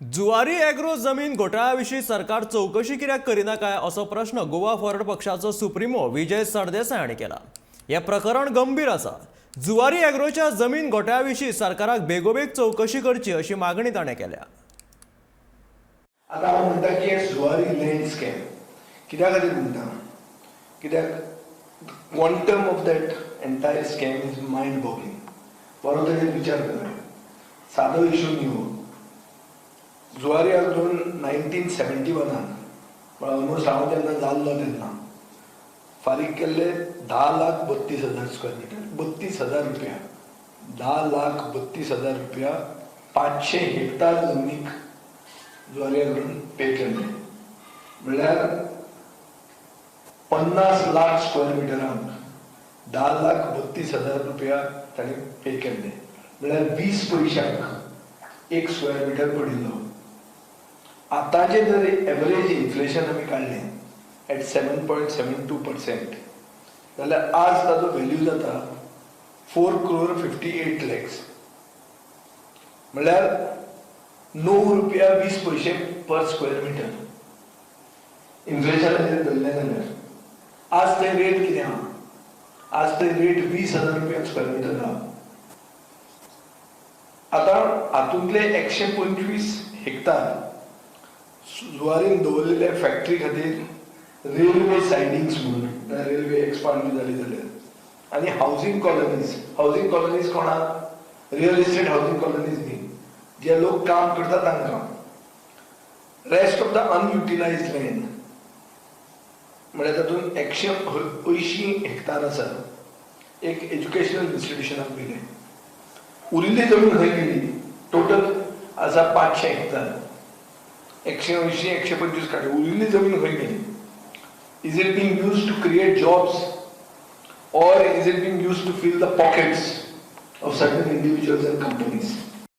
Zuari agro जमीन घोटाळ्या विशीं सरकार चवकशी कित्याक करिना काय असो प्रश्न गोवा फॉरवर्ड पक्षाचो सुप्रिमो विजय सरदेसाय हांणी केला. हें प्रकरण गंभीर आसा. जुवारी एग्रोच्या जमीन घोटाळ्या विशीं सरकाराक बेगोबेग चवकशी करची अशी मागणी ताणें केल्या. आतां हांव म्हणटा की हे जुवारी लँड स्कॅम कित्या खातीर म्हणटा, कित्याक quantum of that entire scam is mind boggling. बरो तरेन विचार करा, सादो इशू न्ही हो. जुवारी अग्रोन 1971न, ऑलमोस्ट हांव जेन्ना जाल्लो तेन्ना, फारीक केल्ले 10,32,000 स्क्वेअर मिटर, 32,000 रुपया, 10,32,000 रुपया 500 हेक्टर जमनीक जुवारी अग्रोन पे केल्ले. म्हणल्यार 50 लाख स्क्वेअर मिटरांक 10,32,000 रुपया तांणी पे केल्ले. म्हणल्यार 20 पयशांक एक स्क्वेअर मिटर पडिल्लो. आतांचे जर एवरेज इन्फ्लेशन आमी काडलें at 7.72% जाल्यार आज ताजो व्हॅल्यू जाता 4 क्रोर 58 लॅक्स. म्हणल्यार 9 रुपया 20 पयशे पर स्क्वेअर मिटर इन्फ्लेशनाचेर धरलें जाल्यार. आज ते रेट कितें आहा? आज ते रेट 20,000 रुपया स्क्वेअर मिटर आहा. आतां हातूंतले 125 हेक्टर जुवारीन दवरलेले फॅक्टरी खातीर, रेल्वे सायडींग्स म्हणून, रेल्वे एक्सपांड जाली जाल्यार, आनी हावजींग कॉलनीज. हावजींग कॉलनीज कोणाक? रियल इस्टेट हावजींग कॉलनीज न्ही, जे लोक काम करता तांकां. Rest of the unutilized land, म्हळ्यार तातूंत 180 हेक्टर आसा, एक एज्युकेशनल इन्स्टिट्युशनाक दिलें. उरिल्ली जमीन खंय गेली? टोटल आसा 500 हेक्टर, 180, 125 काडले, उरिल्ली जमीन खंय गेली? Is it being used to create jobs or is it being used to fill the pockets of certain individuals and companies?